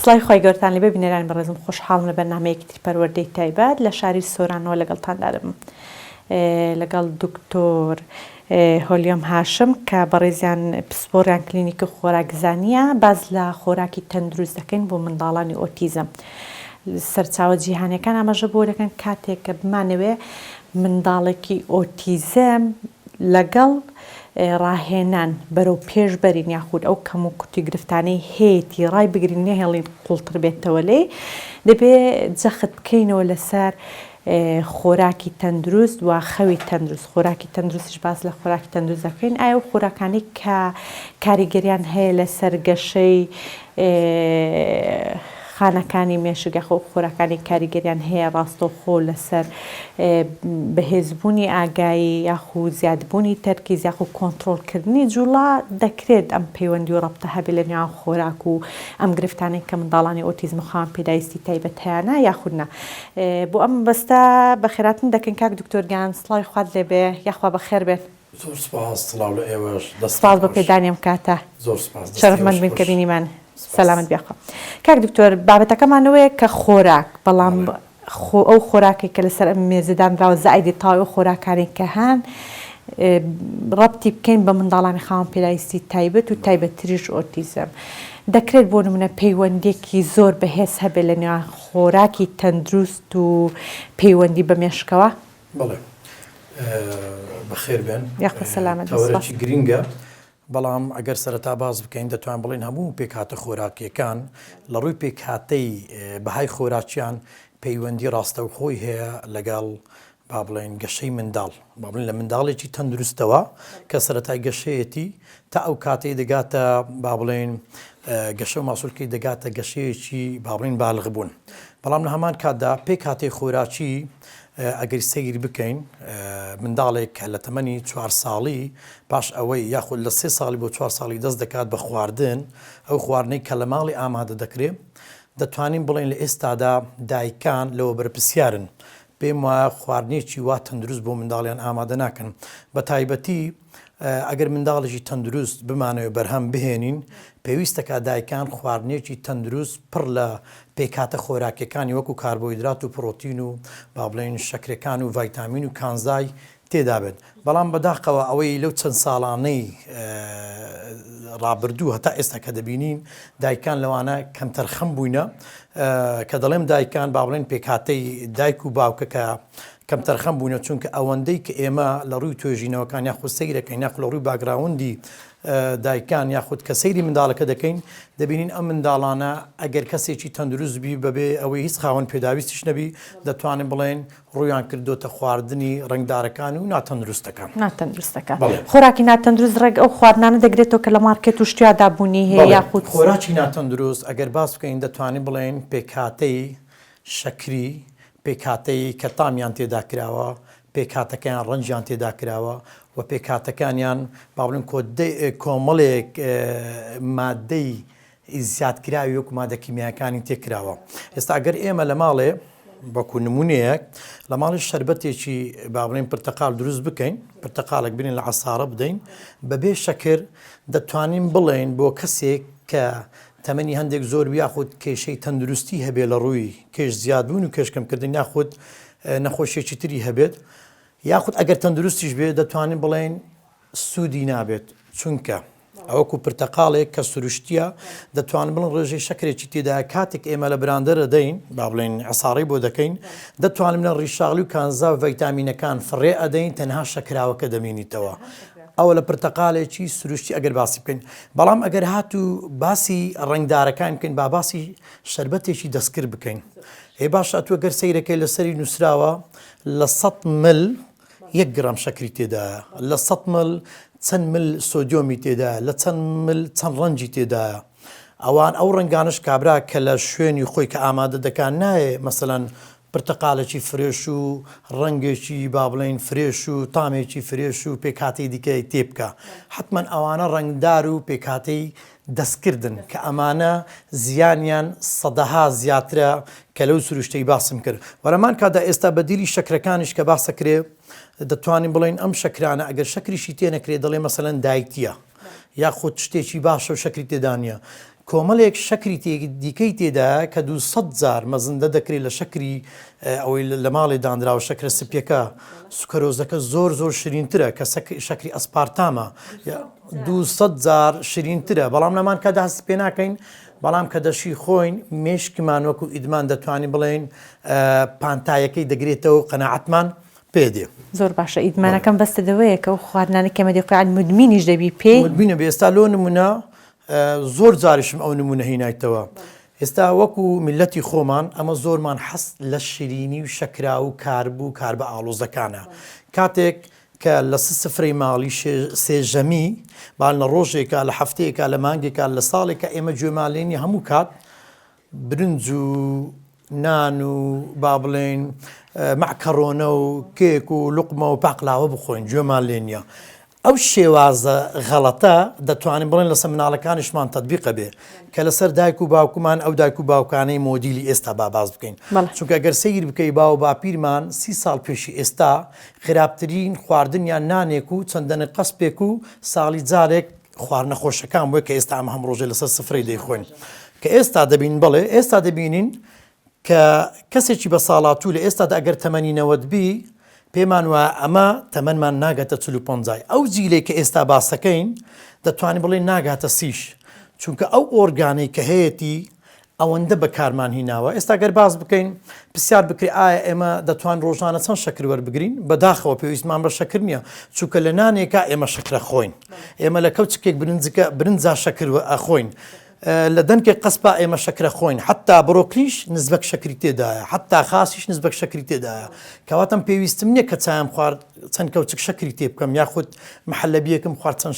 سڵاوی خوای گەورەتان لێبێ بینەرانی بەڕێزم خۆشحاڵم لە بەرنامەیەکی تری پەروەردەی تایبەت لە شاری سۆرانەوە لەگەڵتاندا دەبم لەگەڵ دکتۆر هۆلیۆم هاشم کە بەڕێزیان پسپۆڕیان کلینیکی خۆراکزانیە باس لە خۆراکی تەندروست دەکەین بۆ منداڵانی ئۆتیزم سەرچاوە جیهانیەکان ئاماژە بۆ دەکەن کاتێک کە بمانەوێ منداڵێکی ئۆتیزم لەگەڵ ڕاهێنان بەرەو پێش بەرین یاخود ئەو کەم و کورتی گرفتانەی هەیەتی ڕای بگرین نەهێڵین قوڵتر بێتەوە لێی دەبێ جەخت بکەینەوە لەسەر خۆراکی تەندروست و خەوی تەندروست خۆراکی تەندروستیش باس لە خۆراکی تەندروست دەکەین ئایا ئەو خۆراکانەی کە کاریگەریان هەیە لەسەر گەشەی خانەکانی مێشک یاخۆ خۆراکانی کاریگەریان هەیە ڕاستەوخۆ لەسەر بەهێزبوونی ئاگایی یاخو زیادبوونی تەرکیز یاخو کۆنتڕۆڵکردنی جوڵە، دەکرێت ئەم پەیوەندی و ڕەبتە هەبێت لە نێوان خۆراک و ئەم گرفتانەی کە منداڵانی ئۆتیزم و خاوەن پێداویستی تایبەت هەیانە یاخود نا. بۆ ئەم مەبەستە بەخێراتن دەکەین کاک دکتۆر گیان سڵاوی خوات لێبێ یاخوا بەخێربێن. زۆر سپاس سڵاو لە ئێوەش دەستتان سپاس بۆ خۆش. پێدانی ئەم کاتە. زۆر سپاس دەستی شەرەفمەند ئێوەش بووین کە خۆش. بینیمان. سپاس. سەلامەت بی یاخوا. کاک دکتۆر بابەتەکەمان ئەوەیە کە خۆراک بەڵام بەڵێ. خۆ ئەو خۆراکەی کە لەسەر ئەم مێزە دانراوە زائیدی تەواوی ئەو خۆراکانەی کە هەن ڕەبتی بکەین بە منداڵانی خاوەن پێداویستی تایبەت و تایبەتتریش ئۆتیزم. دەکرێت بۆ نمونە پەیوەندیەکی زۆر بەهێز هەبێت لە نێوان خۆراکی تەندروست و پەیوەندی بە مێشکەوە؟ بەڵێ بەخێر بێن. یاخوا سەلامەت بی سپاس. تەوەرێکی گرینگە بەڵام ئەگەر سەرەتا باس بکەین دەتوان بڵێین هەموو پێکهاتە خۆراکیەکان لە ڕووی پێکهاتەی بەهای خۆراکیان پەیوەندی ڕاستەوخۆی هەیە لەگەڵ با بڵێن گەشەی منداڵ با بڵێن لە منداڵێکی تەندروستەوە کە سەرەتای گەشەیەتی تا ئەو کاتەی دەگاتە با بڵێن گەشە و ماسولکەی دەگاتە گەشەیەکی با بڵێن بالغ بوون بەڵام لە هەمان کاتدا پێکهاتەی خۆراکی ئەگەر سەیر بکەین منداڵێک کە لە تەمەنی چوار ساڵی پاش ئەوەی یاخود لە سێ ساڵی بۆ چوار ساڵی دەست دەکات بە خواردن ئەو خواردنەی کە لە ماڵی ئامادە دەکرێت دەتوانین بڵێن لە ئێستادا دایکان لەوە بەرپرسیارن پێم وایە خواردنێکی وا تەندروست بۆ منداڵیان ئامادە ناکەن بە تایبەتی ئەگەر منداڵێکی تەندروست بمانەوێت بەرهەم بهێنین، پێویستە کە دایکان خواردنێکی تەندروست پڕ لە پێکهاتە خۆراکیەکانی وەکو کاربۆهیدرات و پڕۆتین و با بڵێین شەکرەکان و ڤایتامین و کانزای تێدابێت. بەڵام بەداخەوە ئەوەی لەو چەند ساڵانەی ڕابردوو هەتا ئێستا کە دەبینین دایکان لەوانە کەمتەرخەم بووینە کە دەڵێم دایکان با بڵێن پێکهاتەی دایک و باوکە کە کەمتەرخەم بووینە چونکە ئەوەندەی کە ئێمە لە ڕووی توێژینەوەکان یاخود سەیرەکەین یاخود لە ڕووی background ی دایکان یاخود کە سەیری منداڵەکە دەکەین دەبینین ئەم منداڵانە ئەگەر کەسێکی تەندروست بی بەبێ ئەوەی هیچ خاوەن پێداویستیش نەبی دەتوانین بڵێن ڕوویان کردۆتە خواردنی ڕەنگدارەکان و ناتەندروستەکان. ناتەندروستەکان. خۆراکی ناتەندروست ڕێک ئەو خواردنانە دەگرێتەوە کە لە مارکێت و شتیادا بوونی هەیە یاخود. خۆراکی ناتەندروست ئەگەر باس بکەین دەتوانین بڵێین پێکهاتەی شەکری، پێکهاتەی کە تامیان تێدا کراوە، پێکهاتەکەیان ڕەنگیان تێدا کراوە و پێکهاتەکانیان با بڵێم کۆمەڵێک مادەی زیادکراوی وەکو مادە کیمیایەکانی تێکراوە. ئێستا ئەگەر ئێمە لە ماڵێ وەکو نمونەیەک لە ماڵی شەربەتێکی با بڵێین پرتەقال دروست بکەین، پرتەقالێک بینین لە عەسارە بدەین بەبێ شەکر دەتوانین بڵێین بۆ کەسێک کە تەمەنی هەندێک زۆر بی یاخود کێشەی تەندروستی هەبێ لە ڕووی کێش زیادبوون و کێش کەمکردن یاخود نەخۆشیەکی تری هەبێت یاخود ئەگەر تەندروستیش بێ دەتوانین بڵێین سوودی نابێت چونکە ئەوەکو پرتەقاڵێک کە سروشتیە دەتوانن بڵێن ڕێژەی شەکرێکی تێدا کاتێک ئێمە لە براندەرە دەین با بڵێن عساڕی بۆ دەکەین دەتوانم لە ڕیشاڵی و کانزا و ڤیتامینەکان فڕێ ئەدەین تەنها شەکراوەکە دەمینیتەوە ئەوە لە پرتەقالێکی سروشتی ئەگەر باسی بکەین بەڵام ئەگەر هاتوو باسی ڕەنگدارەکان بکەین با باسی شەربەتێکی دەستکرد بکەین ئێ باشە ئەتوو گەر سەیرەکەی لەسەری نووسراوە لە سەد مل یەک گرام شەکری تێدایە لە سەد مل چەند مل سۆدیۆمی تێدایە لە چەند مل چەند ڕەنجی تێدایە ئەوان ئەو ڕەنگانش کابرا کە لە شوێنی خۆی کە ئامادە دەکان نایە مەسەلەن پرتەقالێکی fresh و ڕەنگێکی با بڵێین fresh و تامێکی fresh و پێکهاتەی دیکەی تێبکا. حەتمەن ئەوانە ڕەنگدار و پێکهاتەی دەستکردن کە ئەمانە زیانیان سەدەها زیاترە کە لەو سروشتەی باسم کرد. وە لەمان کاتدا ئێستا بەدیلی شەکرەکانیش کە باسەکرێ دەتوانین بڵێین ئەم شەکرانە ئەگەر شەکریشی تێنەکرێ دەڵێ مەسەلەن diet ە یاخود شتێکی باشە و شەکری تێدا نییە. کۆمەڵێک شەکری دیکەی تێدایە کە 200 جار مەزندە دەکرێت لە شەکری ئەوەی لە ماڵێ دانراوە شەکرە سپیەکە سوکەرۆزەکە زۆر زۆر شرینترە کە شەکری ئەسپارتامە 200 جار شرینترە بەڵام لەمان کە داست پێ ناکەین بەڵام کە دەشی خۆین مێشکمان وەکو ئیدمان دەتوانین بڵێین پانتایەکەی دەگرێتەوە قەناعەتمان پێ دێ. زۆر باشە ئیدمانەکەم بەستە دەوەیە کە ئەو خواردنانەی کە ئێمە دەیخۆین مدمینیش دەبی پێی. مدمینە بێ ئێستا لۆ نمونە زۆر جاریشم ئەو نمونە هینایتەوە ئێستا وەکو میلەتی خۆمان ئەمە زۆرمان حەز لە شیرینی و شەکراو و کارب و کاربە ئاڵۆزەکانە کاتێک کە لە سفرەی ماڵی سێژەمی با لە ڕۆژێکا لە هەفتەیەکا لە مانگێکا لە ساڵێکا ئێمە گوێمان لێ نیە هەموو کات برنج و نان و با بڵێین مەعکەڕۆنە و کێک و لوقمە و پاقلاوە بخۆین گوێمان لێ نییە ئەو شێوازە غەڵەتە دەتوانین بڵێن لەسەر مناڵەکانیشمان تەتبیقە بێ کە لەسەر دایک و باوکمان ئەو دایک و باوکانەی مۆدیلی ئێستا با باس بکەین چونکە گەر سەیر بکەی باو باپیرمان سی ساڵ پێشی ئێستا خراپترین خواردنیان نانێک و چەند دەنک قەسپێک و ساڵی جارێک خواردنە خۆشەکان بووە کە ئێستا ئەمە هەم ڕۆژێ لەسەر سفرەی دەیخۆین کە ئێستا دەبین بڵێ ئێستا دەبینین کە کەسێکی بە ساڵاتوو لە ئێستادا ئەگەر تەمەنی 90 بی پێمان وایە ئەمە تەمەنمان ناگاتە چل و پەنجای ئەو جیلەی کە ئێستا باسەکەین دەتوانین بڵێین ناگاتە سیش چونکە ئەو ئۆرگانەی کە هەیەتی ئەوەندە بەکارمان هیناوە ئێستا گەر باس بکەین پرسیار بکرێ ئایا ئێمە دەتوان ڕۆژانە چەند شەکر وەربگرین بەداخەوە پێویستمان بە شەکر نییە چونکە لە نانێکا ئێمە شەکرە خۆین ئێمە لە کەوچکێک برنجکە برنجا شەکر ئەخۆین لە دەنکێک قەسپا ئێمە شەکرە خۆین حتا بڕۆکلیش نزبەک شەکری تێدایە حتا خاسیش نزبەک شەکری تێدایە کەواتەم پێویستم نییە کە چایم خوارد چەند کەوچک شەکری تێ بکەم یاخود محەلەبیەکم خوارد چەند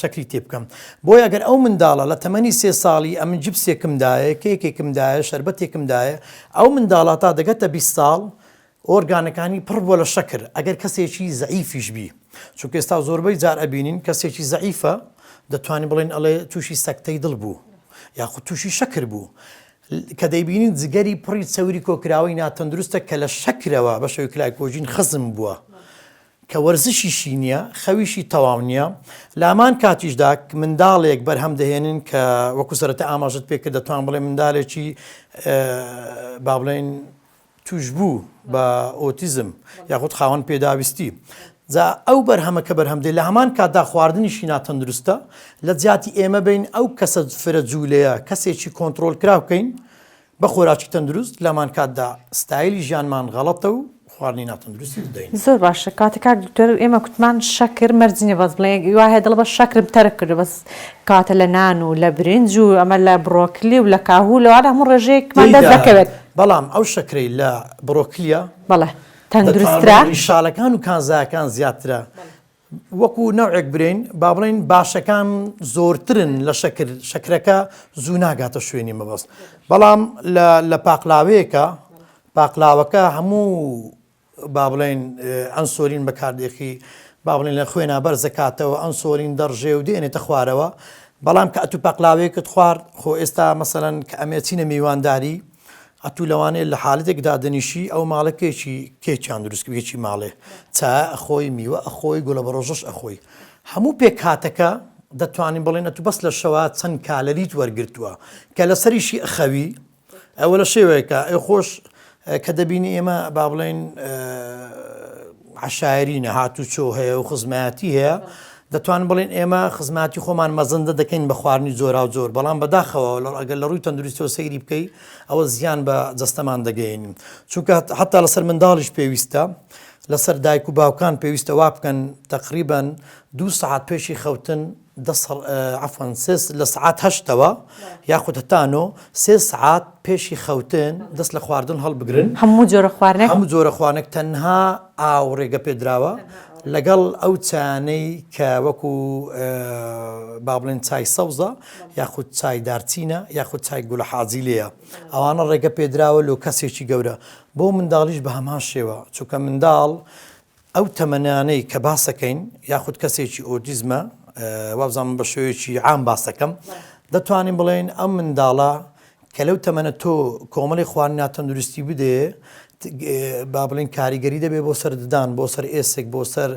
شەکری تێ بکەم بۆیە ئەگەر ئەو منداڵە لە تەمەنی سێ ساڵی ئەمن جپسێکم دایە کێکێکم دایە شەربەتێکم دایە ئەو منداڵە تا دەگەتە 20 ساڵ ئۆرگانەکانی پڕ بووە لە شەکر ئەگەر کەسێکی زەعیفیش بی چونکە ئێستا زۆربەی جار ئەبینین کەسێکی زەعیفە دەتوانین بڵێن ئەڵێ تووشی سەکتەی دڵ بوو یاخود تووشی شەکر بوو کە دەیبینین جگەری پڕی چەوری کۆکراوەی ناتەندروستە کە لە شەکرەوە بە شێوەی کلایکۆژین خزم بووە کە وەرزشیشی نییە خەویشی تەواو نییە لامان کاتیشدا منداڵێک بەرهەم دەهێنن کە وەکو سەرەتا ئاماژت پێکرد دەتوان بڵێ مندالێکی با بڵێن توشبوو بە ئۆتیزم یاخود خاوەن پێداویستی جا ئەو بەرهەمە کە بەرهەم دێ لە هەمان کاتدا خواردنیشی ناتەندروستە لە جیاتی ئێمە بین ئەو کەسە فرە جوولەیە کەسێکی کۆنترۆل کراو بکەین بە خۆراکی تەندروست لەمان کاتدا ستایلی ژیانمان غەڵەتە و خواردنی ناتەندروستی دەدەین. زۆر باشە کاتە کاک دکتۆر ئێمە کوتمان شەکر مەرج نیە بەس بڵێ وا هەیە دەڵێ بەس شەکرم تەرک کردوە بەس کاتە لە نان و لە برنج و ئەمە لە بڕۆکلی و لە کاهو لەوانە هەموو ڕێژەیەکمان دەست دەکەوێت. بەڵام ئەو شەکرەی لە بڕۆکلیە بەڵێ تەندروسترە. ڕیشاڵەکان و کانزاکان زیاترە وەکو نەوعێک برێین با بڵێین باشەکان زۆرترن لە شەکر شەکرەکە زوو ناگاتە شوێنی مەبەست بەڵام لە پاقلاوەیەکە پاقلاوەکە هەموو با بڵێین ئەنسۆلین بەکاردێخی با بڵێن لە خوێنا بەرزەکاتەوە ئەنسۆلین دەڕژێ و دێنێتە خوارەوە بەڵام کە ئەتو پاقلاوەیەکت خوارد خۆ ئێستا مەسەلەن کە ئەمێ چینە میوانداری ئەتو لەوانەیە لە حالەتێک دادەنیشی ئەو ماڵە کێکی کێکیان دروست کێکی ماڵێ چا ئەخۆی میوە ئەخۆی گوڵە بەڕۆژەش ئەخۆی هەموو پێکهاتەکە دەتوانین بڵێن ئەتو بەس لە شەوە چەند کالەریت وەرگرتووە کە لەسەریشی ئەخەوی ئەوە لە شێوەیەکە ئەی خۆش کە دەبینی ئێمە با بڵێین عەشایرینە هاتوچۆ هەیە و خزمایەتی هەیە دەتوان بڵێن ئێمە خزماتی خۆمان مەزەندە دەکەین بە خواردنی جۆرا و جۆر بەڵام بەداخەوە ئەگەر لە ڕووی تەندروستەوە سەیری بکەی ئەوە زیان بە جەستەمان دەگەیەنین چونکە حتا لەسەر منداڵیش پێویستە لەسەر دایک و باوکان پێویستە وا بکەن تقریبا دوو سەعات پێشی خەوتن دە سەڵ عەفوەن سێ لە سەعات هەشتەوە یاخود هەتا نۆ سێ سەعات پێشی خەوتن دەست لە خواردن هەڵبگرن هەموو جۆرە خواردنێک هەموو جۆرە خواردنێک تەنها ئاو ڕێگە پێدراوە لەگەڵ ئەو چایانەی کە وەکو با بڵێن چای سەوزە یاخود چای دارچینە یاخود چای گولە حاجی لێیە ئەوانە ڕێگە پێدراوە لۆ کەسێکی گەورە بۆ منداڵیش بە هەمان شێوە چونکە منداڵ ئەو تەمەنانەی کە باسەکەین یاخود کەسێکی ئۆتیزمە وابزانم بە شێوەیەکی عام باسەکەم دەتوانین بڵێین ئەم منداڵە کە لەو تەمەنە تۆ کۆمەڵی خوارد ناتەندروستی بدێ. با بڵێین کاریگەری دەبێت بۆ سەر ددان، بۆ سەر ئێسک، بۆ سەر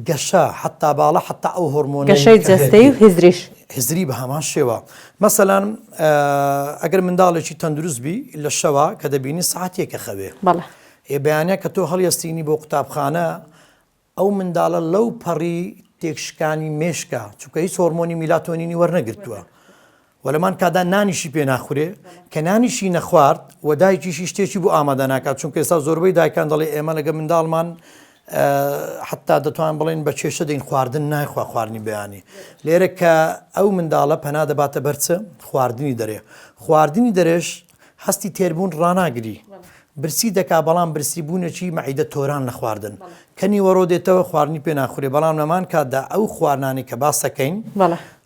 گەشە، حەتا باڵا، حەتا ئەو هۆرمۆنەی گەشەی جەستەیی و هزریش. هزری بە هەمان شێوە. مەسەلەن ئەگەر منداڵێکی تەندروست بی لە شەوا کە دەبینی سەعات یەک ئەخەوێ. بەڵێ. ئێ بەیانیا کە تۆ هەڵیەستینی بۆ قوتابخانە ئەو منداڵە لەو پەڕی تێکشکانی مێشکە چونکە هیچ هۆرمۆنی میلاتۆنینی وەرنەگرتووە و لەمان کادا نانیشی پێ ناخورێ کە نانیشی نەخوارد و دایکیشی شتێکی بۆ ئامادە ناکات چونکە ئێستا زۆربەی دایکان دەڵێ ئێمە لەگە منداڵمان حتا دەتوان بڵێن بە کێشە دەین خواردن نایخوا خواردنی بەیانی لێرە کە ئەو منداڵە پەنا دەباتە بەرچ خواردنی دەرێ خواردنی دەرێش هەستی تێربوون ڕاناگری برسی دەکا بەڵام برسی بوونێکی مەعیدە تۆران لە خواردن کە نیوەڕۆ دێتەوە خواردنی پێ ناخورێ بەڵام لەمان کاتدا ئەو خواردنانەی کە باس دەکەین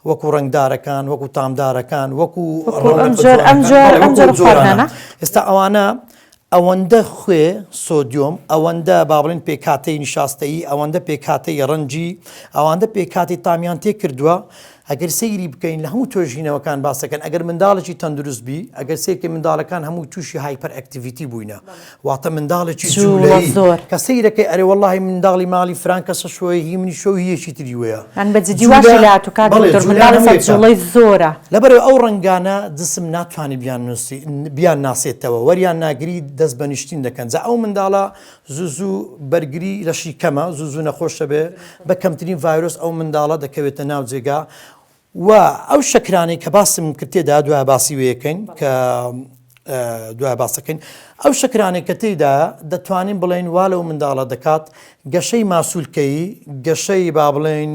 وەکو ڕەنگدارەکان وەکو تامدارەکان وەکو ئێستا ئەوانە ئەوەندە خوێ سۆدیۆم ئەوەندە با بڵێن پێکهاتەی نیشاستەیی ئەوەندە پێکهاتەی ڕەنجی ئەوەندە پێکهاتەی تامیان تێ کردووە ئەگەر سەیری بکەین لە هەموو توێژینەوەکان باس دەکەن ئەگەر منداڵێکی تەندروست بی ئەگەر سەیرکەی منداڵەکان هەموو تووشی hyperactivity بووینە واتە منداڵێکی جوولەی زۆر کە سەیرەکەی ئەرێ وەڵاهی منداڵی ماڵی فران کەسە شۆیە هی منی شۆ هی یەکی تری وەیە یان بە جدی واشی لە هاتوو کاک دکتۆر منداڵ ئێستا جووڵەی زۆرە. لەبەرئەوەی ئەو ڕەنگانە جسم ناتوانێت بیاننوسی بیانناسێتەوە وەریان ناگری دەست بە نیشتین دەکەن جا ئەو منداڵە زوو زوو بەرگری لەشی کەمە زوو زوو نەخۆش دەبێ بە کەمترین ڤایرۆس ئەو منداڵە دەکەوێتە ناو جێگا و ئەو شەکرانەی کە باسم کرد تێدا دوای باسی وێکەین کە دوای باسەکەین ئەو شەکرانەی کە تێدا دەتوانین بڵێن وا لەو منداڵە دەکات گەشەی ماسوولکەیی گەشەی با بڵێن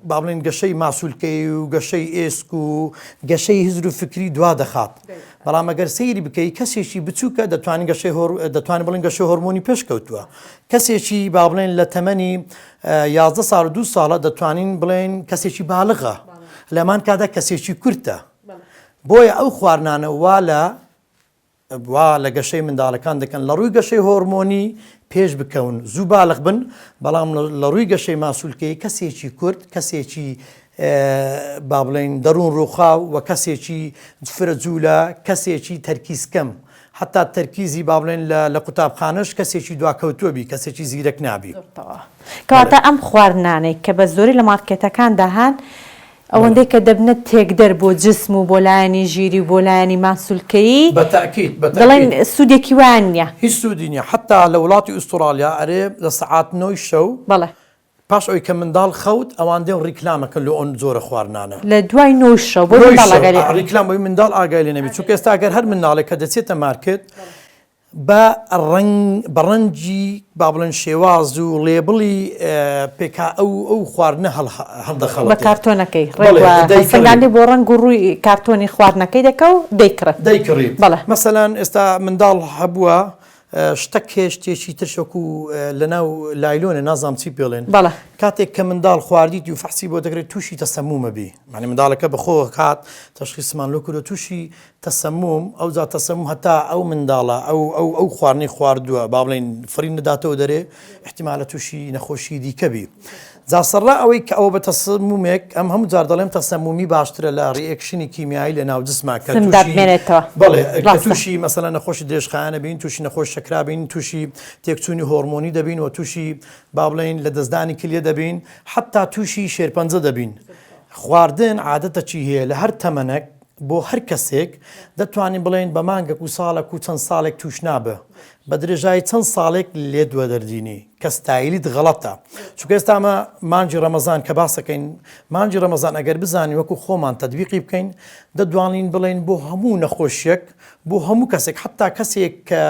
با بڵێن گەشەی ماسولکەی و گەشەی ئێسک و گەشەی هزر و فکری دوا دەخات بەڵام ئەگەر سەیری بکەی کەسێکی بچووکە دەتوانین گەشەی هۆر دەتوانین بڵێن گەشەی هۆرمۆنی پێشکەوتووە کەسێکی با بڵێن لە تەمەنی 11 ساڵ و دوو ساڵە دەتوانین بڵێن کەسێکی بالغە لەمان کادا کەسێکی کورتە بۆیە ئەو خواردنانە وا لە وا لە گەشەی منداڵەکان دەکەن لە ڕووی گەشەی هۆرمۆنی پێش بکەون زوو بالغ بن، بەڵام لە ڕووی گەشەی ماسولکەیی کەسێکی کورت، کەسێکی با بڵێین دەروون ڕووخاو و کەسێکی فرە جوولە، کەسێکی تەرکیز کەم، حەتا تەرکیزی با بڵێین لە قوتابخانەش کەسێکی دواکەوتووە بی، کەسێکی زیرەک نابی. کەواتە ئەم خواردنانەی کە بە زۆری لە مارکێتەکاندا هەن ئەوەندەی کە دەبنە تێکدەر بۆ جسم و بۆ لایەنی ژیری و بۆ لایەنی ماسولکەیی بە تەئکید بە دەڵێن تەئکید. سوودێکی وایان نییە. هیچ سوودی نییە حەتا لە وڵاتی ئوستوڕاڵیا ئەرێ لە سەعات نۆی شەو بەڵێ. پاش ئەوەی کە منداڵ خەوت ئەوان دێن ڕیکلام ئەکەن لۆ ئەو جۆرە خواردنانە. لە دوای نۆی شەو بۆی نۆی منداڵ شەو ئاگای لێ ڕیکلام بۆی منداڵ ئاگای لێ نەبی چونکە ئێستا ئەگەر هەر منداڵێک کە دەچێتە مارکێت بە ڕەنگ بە ڕەنگی با بڵێن شێواز و label ی پێکا ئەو ئەو خواردنە هەڵ بە هەڵدەخەڵەتێ. کارتۆنەکەی ڕێک بەڵێ وایە دەیکڕی. هەڵسەنگاندنی بۆ ڕەنگ و ڕووی کارتۆنی خواردنەکەی دەکا و دەیکڕێ. دەیکڕی. بەڵێ. مەسەلەن ئێستا منداڵ هەبووە شتەک هەیە شتێکی ترش وەکوو لەناو لایلۆنە نازانم چی پێڵێن. بەڵێ. کاتێک کە منداڵ خواردیتی و فەحسی بۆ دەکرێت تووشی تەسەموومە بی. یانی منداڵەکە بە خۆ هات تەشخیسمان لۆ کردووە تووشی تەسەموم، ئەوجا تەسەموم هەتا ئەو منداڵە ئەو ئەو ئەو خواردنەی خواردووە با بڵێین فڕی نەداتەوە دەرێ ئیحتیمالە تووشی نەخۆشی دیکە بی. جا سەرڕا ئەوەی کە ئەوە بە تەسەمومێک ئەم هەموو جار دەڵێم تەسەمومی باشترە لە reaction ی کیمیایی لە ناو جسما کە سمدا تووشی بمێنێتەوە. بەڵێ کە ڕاستە. تووشی مەسەلەن نەخۆشی درێژخایەنە بین تووشی نەخۆش شەکرا بین تووشی تێکچوونی هۆرمۆنی دەبین و تووشی با بڵێین لەدەستدانی کلیە دەبین حەتا تووشی شێرپەنجە دەبین. خواردن عادەتەکی هەیە لە هەر تەمەنەک بۆ هەر کەسێک دەتوانین بڵێین بە مانگەک و ساڵەک و چەند ساڵێک توش نابێ بە درێژایی چەند ساڵێک لێت وەدەردینی کە ستایلیت غەڵەتە چونکە ئێستا ئەمە مانگی ڕەمەزان کە باسەکەین مانگی ڕەمەزان ئەگەر بزانین وەکو خۆمان تەدبیقی بکەین دەتوانین بڵێین بۆ هەموو نەخۆشیەک بۆ هەموو کەسێک حتا کەسێک کە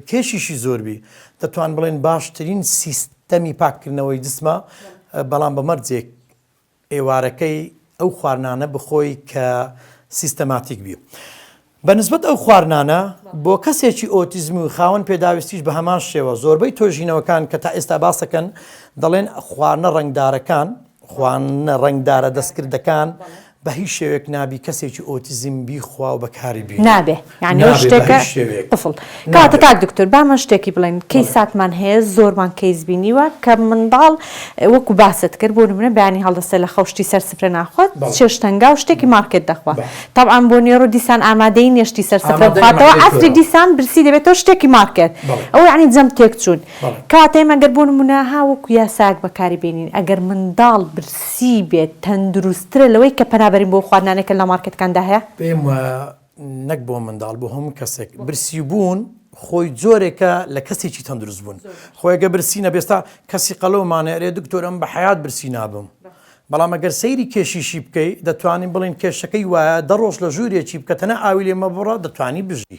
کێشیشی زۆر بی دەتوان بڵێن باشترین سیستەمی پاککردنەوەی جسمە بەڵام بە مەرجێک ئێوارەکەی ئەو خواردنانە بخۆی کە سیستەماتیک بی. بە نسبەت ئەو خواردنانە بۆ کەسێکی ئۆتیزمی و خاوەن پێداویستیش بە هەمان شێوە زۆربەی تۆژینەوەکان کە تا ئێستا باسەکەن دەڵێن خواردنە ڕەنگدارەکان خواردنە ڕەنگدارە دەستکردەکان. بە هیچ شێوەیەک نابی کەسێکی ئۆتیزم بیخوا و بەکاری بینێ. نابێ یانی ئەو نابێ بە شتێکە هیچ شێوەیەک. قفڵ. کەواتە نابێ. کاک دکتۆر با من شتێکی بڵێین بەڵێ. کەیساتمان هەیە زۆرمان کەیس بینیوە کە منداڵ وەکو باست کرد بۆ نمونە بەیانی هەڵدەستێ لە خەو شتی سەر سفرە ناخوات بەڵێ. چێشتەنگا و شتێکی مارکێت دەخوا بەڵێ. تەبعەن بۆ نێڕۆ دیسان ئامادەی نیە شتی سەر سفرە ئامادە نیە بخواتەوە مەعدەی عەسری تۆرە. دیسان برسی دەبێتەوە شتێکی مارکێت بەڵێ. ئەوە یانی جەم تێکچوون بەڵێ. کەواتە ئێمە گەر بۆ نمونە ها وەکو یاسایەک بەکاری بێنین ئەگەر منداڵ برسی بێت تەندروستترە لەوەی کە پەنا بەرین بۆ خواردنانێک کە لە مارکێتەکاندا هەیە؟ پێم وایە نەک بۆ منداڵ بۆ هەموو کەسێک برسیبوون خۆی جۆرێکە لە کەسێکی تەندروست بوون خۆی گە برسی نەبێ ئێستا کەسی قەلەومانە ئەرێ دکتۆر ئەم بە حەیات برسی نابم بەڵام ئەگەر سەیری کێشیشی بکەی دەتوانین بڵێین کێشەکەی وایە دە ڕۆژ لە ژوورێکی بکە تەنها ئاوی لێ مەبڕە دەتوانی بژی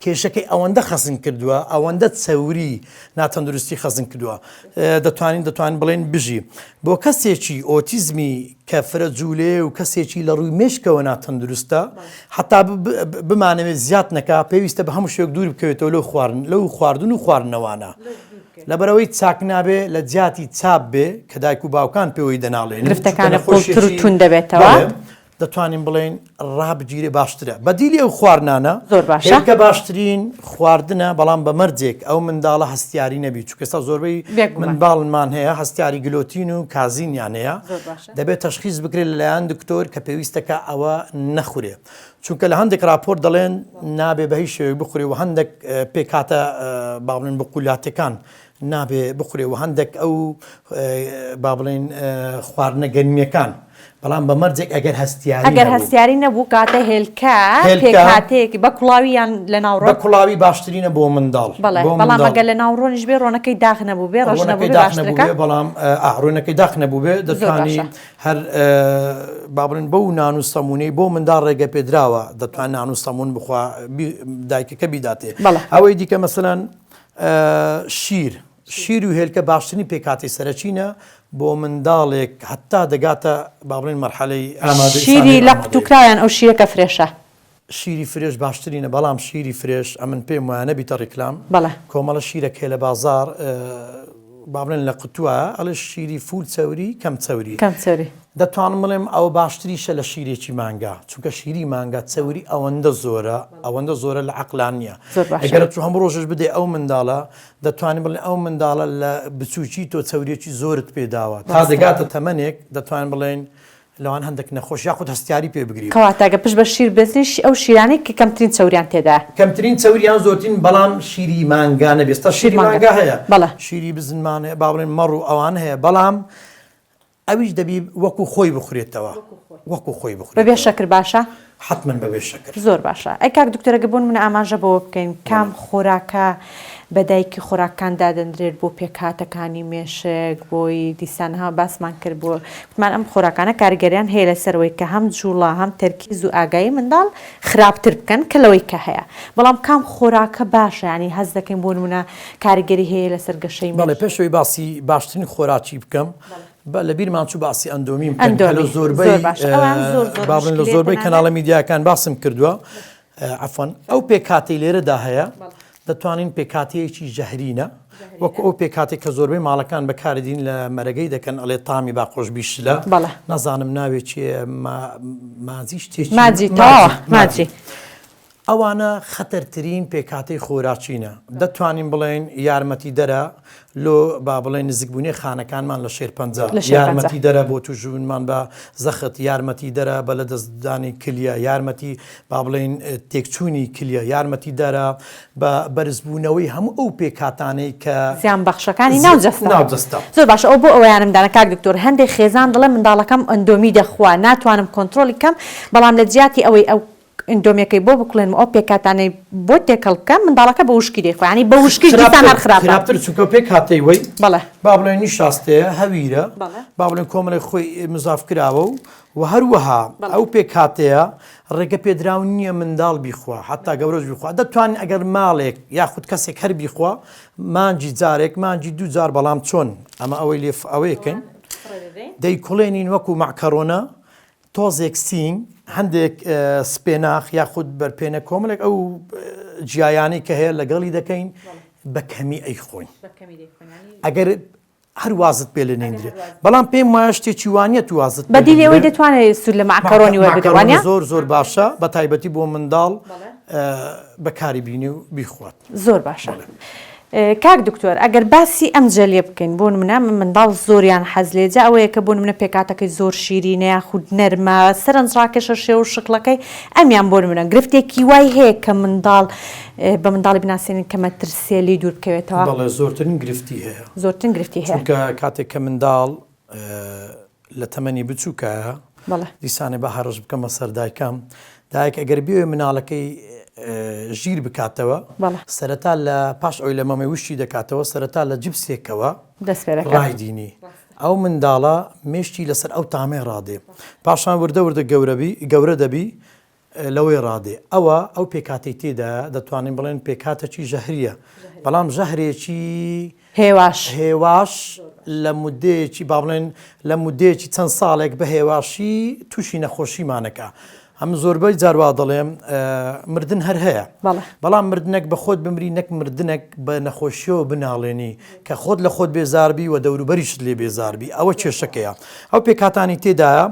کێشەکەی ئەوەندە خەزن کردووە ئەوەندە چەوری ناتەندروستی خەزن کردووە دەتوانین دەتوانین بڵێن بژی بۆ کەسێکی ئۆتیزمی کە فرە جوولێ و کەسێکی لە ڕووی مێشکەوە ناتەندروستە حتا بمانەوێت زیاد نەکا پێویستە بە هەموو شێوەک دوور بکەوێتەوە لەو خواردن لەو خواردن و خواردنەوانە لەبەرئەوەی چاک نابێ لە جیاتی چاپ بێ کە دایک و باوکان پێوەی دەناڵێنن چونکە گرفتەکانە قوڵتر و نەخۆشیەکی توند دەبێتەوە. بەڵێ دەتوانین بڵێین ڕابگیرێ باشترە بەدیلی ئەو خواردنانە زۆر باشە. هێلکە باشترین خواردنە بەڵام بە مەرجێک ئەو منداڵە هەستیاری نەبی چونکە ئێستا زۆربەی بێگومان. منداڵمان هەیە هەستیاری گلۆتین و کازینیان هەیە زۆر باشە. دەبێت تەشخیص بکرێت لەلایەن دکتۆر کە پێویستەکە ئەوە نەخورێ چونکە لە هەندێک راپۆرت دەڵێن نابێ بە هیچ شێوەیەک بخورێ و هەندێک پێکهاتە با بڵێن بقولاتەکان نابێ بخورێ و هەندێک ئەو با بڵێن خواردنە گەنمیەکان بەڵام بە مەرجێک ئەگەر هەستیاری ئەگەر هەستیاری نەبوو کاتە هێلکە پێکهاتەیەکی بە کوڵاوی یان لە ناو ڕۆن بە کوڵاوی باشترینە بۆ منداڵ بەڵێ بەڵام ئەگەر لە ناو ڕۆنیش بێ ڕۆنەکەی داغ نەبوو بێ ڕەش نەبوو بێ باشترەکە بەڵام ڕۆنەکەی داخ نەبوو بێ دەتوانی هەر با بڵێن بەو نان و سەمونەی بۆ منداڵ ڕێگە پێدراوە دەتوان نان و سەمون بخوا دایکەکە بیداتێ ئەوەی دیکە مەسەلەن شیر شیر و هێلکە باشترین پێکاتی سەرەکینە بۆ منداڵێک هەتا دەگاتە با بڵێن مەرحەلەی ئامادەی شیری لە قوتوکراویان ئەو شیرە کە fresh ە. شیری fresh باشترینە بەڵام شیری fresh ئەمن پێم وایە نەبیتە ڕیکلام بەڵێ. کۆمەڵە شیرەک هەیە لە بازاڕ با بڵێن لە قوتووە ئەڵێ شیری full چەوری کەم چەوری کەم چەوری. دەتوانم بڵێم ئەوە باشتریشە لە شیرێکی مانگا چونکە شیری مانگا چەوری ئەوەندە زۆرە ئەوەندە زۆرە لە عەقڵان نییە زۆر باشە. ئەگەر تو هەموو ڕۆژش بدەی ئەو منداڵە دەتوانین بڵێن ئەو منداڵە لە بچووکی تۆ چەوریەکی زۆرت پێداوە تا ڕاستە. دەگاتە تەمەنێک دەتوانین بڵێین لەوان هەندێک نەخۆش یاخود هەستیاری پێ بگری. کەواتە گەر پشت بە شیر ببەستین ئەو شیرانەی کە کەمترین چەوریان تێدایە. کەمترین چەوری یان زۆرترین بەڵام شیری مانگا نەبێ ئێستا شیری مانگا هەیە بەڵێ. شیری بزنمان هەیە با بڵێن مەڕ و ئەوان هەیە بەڵام ئەویش دەبی وەکو خۆی بخورێتەوە وەکو خۆی بەبێ بخورێتەوە. شەکر باشە؟ حەتمەن بەبێ شەکر. زۆر باشە ئەی کاک دکتۆر ئەگەر بۆ نمونە ئاماژە بەوە بکەین کام خۆراکە بە دایکی خۆراکەکان دادەنرێت بۆ پێکهاتەکانی مێشک بۆی دیسان ها باسمان کرد بۆ گوتمان ئەم خۆراکانە کاریگەریان هەیە لەسەر ئەوەی کە هەم جوڵە هەم تەرکیز و ئاگایی منداڵ خراپتر بکەن کە لەوەی کە هەیە بەڵام کام خۆراکە باشە یانی هەست دەکەین بۆ نمونە کاریگەری هەیە لەسەر گەشەی بەڵێ مێشک پێش ئەوەی باسی باشترین خۆراکی بکەم بە لە بیرمان چوو باسی ئەندۆمیم بکەین کە لە ئەندۆمی زۆربەی زۆر باشە ئەوان زۆر زۆر با بڵێن لە مشکلەیە زۆربەی تەنانەت کەناڵە میدیاکان باسم کردووە عەفوەن ئەو پێکهاتەی لێرەدا هەیە دەتوانین پێکهاتەیەکی ژەهرینە وەکو ئەو پێکهاتەی کە زۆربەی ماڵەکان بەکاری دین لە مەرەگەی دەکەن ئەڵێ تامی با خۆش بی شلە بەڵێ. نازانم ناوێکی ماجی شتێکی ماجی تەواوە ماجی. ئەوانە خەتەرترین پێکهاتەی خۆراکینە دەتوانین بڵێین یارمەتیدەرە لۆ با بڵێین نزیکبوونەی خانەکانمان لە شێرپەنجە، لە شێرپەنجە. یارمەتیدەرە بۆ تووشبوونمان بە زەخت، یارمەتیدەرە بە لەدەستدانی کلیە، یارمەتی با بڵێین تێکچوونی کلیە، یارمەتیدەرە بە بەرزبوونەوەی هەموو ئەو پێکهاتانەی کە زیانبەخشەکانی ناو جەستە. ناو جەستە. زۆر باشە ئەوە بۆ ئەوەیانم دانا کاک دکتۆر هەندێک خێزان دەڵێن منداڵەکەم ئەندۆمی دەخوا ناتوانم کۆنترۆڵی کەم بەڵام لە جیاتی ئەوەی ئەو ئیندۆمیەکەی بۆ بکوڵێنم و ئەو پێکهاتانەی بۆ تێکەڵ بکەم منداڵەکە بە وشکی دەیخوا یانی بە وشکیش دیسان هەر خراپە. خراپتر چونکە پێکهاتەی وەی بەڵێ. با بڵێن نیشاستەیە هەویرە بەڵێ. با بڵێن کۆمەڵێک خۆی مزاف کراوە و و هەروەها بەڵێ. ئەو پێکهاتەیە ڕێگە پێدراو نییە منداڵ بیخوا حتا گەورەش بیخوا دەتوانین ئەگەر ماڵێک یاخود کەسێک هەر بیخوا مانگی جارێک مانگی دوو جار بەڵام چۆن ئەمە ئەوەی لێ ئەوەیەکەین دەیکوڵێنین وەکو مەعکەرۆنە تۆزێک سینگ، هەندێک سپێناخ یاخود بەرپێنە کۆمەڵێک ئەو جیایانەی کە هەیە لەگەڵی دەکەین بە کەمی ئەیخۆین. ئەگەر هەر وازت پێ لێ نێندرێ بەڵام پێم وایە شتێکی وانە تو وازت پێ بەدیلی ئەوەی بێنرێ. دەتوانێت سوود لە مەعکەرۆنی وەربگرێ وانە؟ مەعکەرۆنی زۆر زۆر باشە بە تایبەتی بۆ منداڵ بەکاری بینی و بیخوات. زۆر باشە کاک دکتۆر ئەگەر باسی ئەم جەلیە بکەین بۆ نمونە منداڵ زۆریان حەز لێ جا ئەوەیە کە بۆ نمونە پێکاتەکەی زۆر شیرینە یاخود نەرمە سەرنج ڕاکێشە شێوە و شکڵەکەی ئەمیان بۆ نمونە گرفتێکی وای هەیە کە منداڵ بە منداڵی بناسێنین کە مەترسیە لێی دوور بکەوێتەوە؟ بەڵێ زۆرترین گرفتی هەیە. زۆرترین گرفتی هەیە. چونکە کاتێک کە منداڵ لە تەمەنی بچووکایە بەڵێ. دیسانێ با هەڕەش بکەمە سەر دایکام دایک ئەگەر بێوێ مناڵەکەی ژیر بکاتەوە بەڵێ. سەرەتا لە پاش ئەوی لە مەمەی وشکی دەکاتەوە سەرەتا لە جپسێکەوە دەست پێ دەکات. ڕایدینی ئەو منداڵە مێشکی لەسەر ئەو تامەی ڕادێ پاشان وردە وردە گەورەبی گەورە دەبی لەوەی ڕادێ ئەوە ئەو پێکهاتەی تێدایە دەتوانین بڵێن پێکهاتەکی ژەهریە بەڵام ژەهرێکی هێواش هێواش لە مدەیەکی با بڵێن لە مدەیەکی چەند ساڵێک بە هێواشی تووشی نەخۆشیمانەکە ئەم زۆربەی جاروا دەڵێم مردن هەر هەیە بەڵام مردنێک بە خۆت بمری نەک مردنێک بە نەخۆشیەوە بناڵێنی کە خۆت لە خۆت بێزاربی و دەوروبەریشت لێ بێزاربی ئەوە کێشەکەیە ئەو پێکهاتانی تێدایە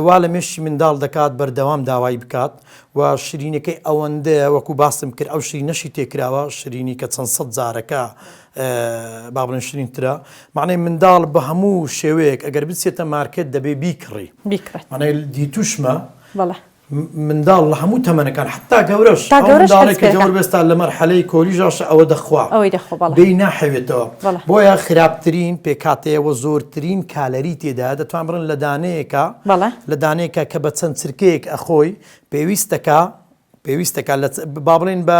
وا لە مێشکی منداڵ دەکات بەردەوام داوای بکات و شرینەکەی ئەوەندەیە وەکو باسم کرد ئەو شرینەشی تێکراوە شرینی کە چەند سەد جارەکە با بڵێن شرینترە معنی منداڵ بە هەموو شێوەیەک ئەگەر بچێتە مارکێت دەبێ بیکڕی بیکڕێت معنی دیتوشمە بەڵێ منداڵ لە هەموو تەمەنەکان حتا گەورەش تا گەورەش منداڵێک کە گەور بێستا لە مەرحەلەی کۆلیژاشە ئەوە دەخوا ئەوەی دەخوا بەڵێ بێی ناحەوێتەوە بۆیە خراپترین پێکهاتەیە وە زۆرترین کالەری تێدایە دەتوان بڵێن لە دانەیەکە بەڵێ لە دانەیەکە کە بە چەند چرکەیەک ئەخۆی پێویستەکە پێویستەکە لە با بڵێن بە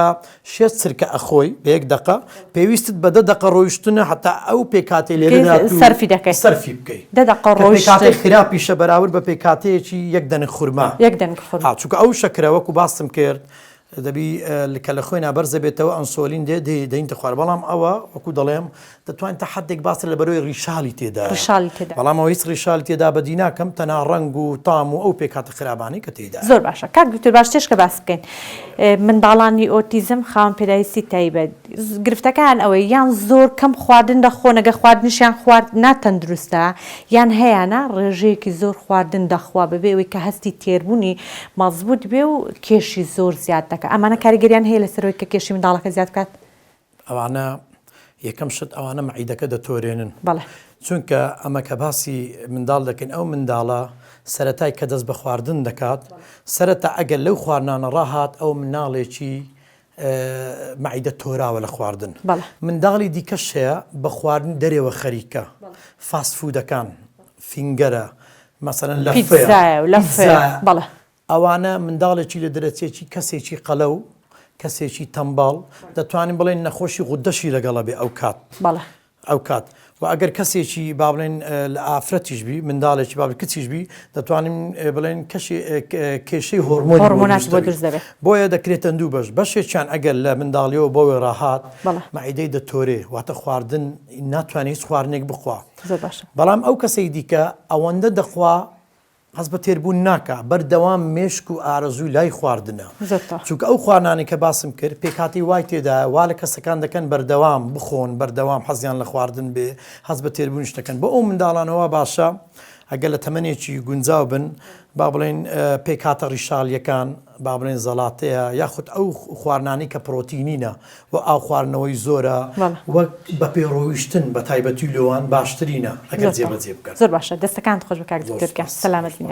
شێست چرکە ئەخۆی بە یەک دەقە پێویستت بە دە دەقە ڕۆیشتنە هەتا ئەو پێکهاتەی لێرەدا تو سەرفی دەکەی سەرفی بکەی دە دەقە کە پێکهاتەی ڕۆیشتن خراپیشە بەراورد بە پێکهاتەیەکی یەک دەنک خورما یەک دەنک خورما ها چونکە ئەو شەکرە وەکو باسم کرد دەبی کە لە خوێنا بەرز دەبێتەوە ئەنسۆلین دێ دێ دەینتە خوار بەڵام ئەوە وەکو دەڵێم دەتوانین تا حدێک باس لە بەرەوەی ڕیشالی تێدایە ڕیشالی تێدا بەڵام ئەوە هیچ ڕیشالی تێدا بەدی ناکەم تەنها ڕەنگ و تام و ئەو پێکهاتە خراپانەی کە تێیدایە. زۆر باشە کاک دکتۆر باشترش کە باس بکەین منداڵانی ئۆتیزم خاوەن پێداویستی تایبەت گرفتەکەیان ئەوەیە یان زۆر کەم خواردن دەخۆن ئەگەر خواردنیشیان خوارد ناتەندروستە یان هەیانە ڕێژەیەکی زۆر خواردن دەخوا بەبێ ئەوەی کە هەستی تێربوونی مەزبوت بێ و کێشی زۆر زیاد دەکات ئەمانە کاریگەریان هەیە لەسەر ئەوەی کە کێشی منداڵەکە زیاد بکات؟ ئەوانە یەکەم شت ئەوانە مەعیدەکە دەتۆرێنن. بەڵێ. چونکە ئەمە کە باسی منداڵ دەکەین ئەو منداڵە سەرەتای کە دەست بە خواردن دەکات سەرەتا ئەگەر لەو خواردنانە ڕاهات ئەو مناڵێکی مەعیدە تۆراوە لە خواردن. بەڵێ. منداڵی دیکەش هەیە بە خواردنی دەرێوە خەریکە fast food ەکان finger ە مەسەلەن لەفەیە پیتزایە و لەفەیە بەڵێ. ئەوانە منداڵێکی لە دەرەچێکی کەسێکی قەلەو کەسێکی تەمبەڵ دەتوانین بڵێن نەخۆشی غودەشی لەگەڵە بێ ئەو کات بەڵێ. ئەو کات و ئەگەر کەسێکی با بڵێن لە ئافرەتیش بی منداڵێکی با کچیش بی دەتوانین بڵێن کەشی کێشەی هۆرمۆنی هۆرمۆنات بۆ دروست دەبێت بۆیە دەکرێتە دوو بەش بەشێکیان ئەگەر لە منداڵیەوە بۆ ڕاهات مەعیدەی دەتۆرێ واتە خواردن ناتوانێت هیچ خواردنێک بخوا زۆر باشە بەڵام ئەو کەسەی دیکە ئەوەندە دەخوا هەست بە تێربوون ناکا، بەردەوام مێشک و ئارەزووی لای خواردنە، چونکە ئەو خواردنانەی کە باسم کرد پێکهاتەی وای تێدایە وا لە کەسەکان دەکەن بەردەوام بخۆن، بەردەوام حەزیان لە خواردن بێ، هەست بە تێربوونیش نەکەن. بۆ ئەو منداڵانە وا باشە ئەگەر لە تەمەنێکی گونجاو بن با بڵێین پێکهاتە ڕیشاڵییەکان با بڵێین زەڵاتەیە یاخود ئەو خواردنانەی کە پڕۆتینینە و ئاو خواردنەوەی زۆرە وەک بە پێ ڕۆیشتن بە تایبەتی لۆوان باشترینە ئەگەر جێبەجێ بکەن. زۆر باشە دەستەکانت خۆش بێ کاک دکتۆر گیان سەلامەت بی.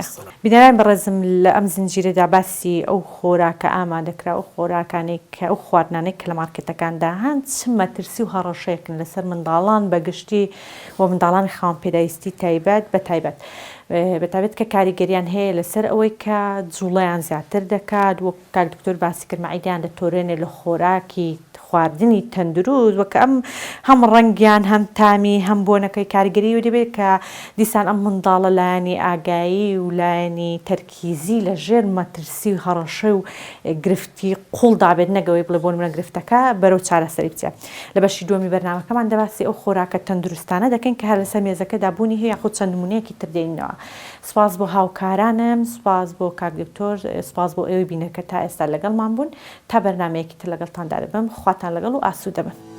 بینەرانی بەڕێزم لە ئەم زنجیرەدا باسی ئەو خۆراکە ئامادەکراو ئەو خۆراکانەی کە ئەو خواردنانەی کە لە مارکێتەکاندا هەن چ مەترسی و هەڕەشەیەکن لەسەر منداڵان بە گشتی و منداڵانی خاوەن پێداویستی تایبەت بە تایبەت بە تایبەت کە کاریگەریان هەیە لەسەر ئەوەی کە جوڵەیان زیاتر دەکات وەک کاک دکتۆر باسی کرد مەعیدەیان دەتۆرێنێ لە خۆراکی خواردنی تەندروست وەک ئەم هەم ڕەنگیان هەم تامی هەم بۆنەکەی کاریگەری و دەبێت کە دیسان ئەم منداڵە لایەنی ئاگایی و لایەنی تەرکیزی لە ژێر مەترسی و هەڕەشە و گرفتی قوڵدا بێت نەگەوەی بڵێ بۆ نمونە گرفتەکە بەرەو چارەسەری بچێت لە بەشی دووەمی بەرنامەکەمان دەباسی ئەو خۆراکە تەندروستانە دەکەین کە هەر لەسەر مێزەکەدا بوونی هەیە یاخود چەند نمونەیەکی تر دێنینەوە سوپاس بۆ هاوکارانم سوپاس بۆ کاک دکتۆر سوپاس بۆ ئێوەی بینەر کە تا ئێستا لەگەڵمان بوون تا بەرنامەیەکی تر لەگەڵتاندا دەبم خواتان لەگەڵ و ئاسوودە بن.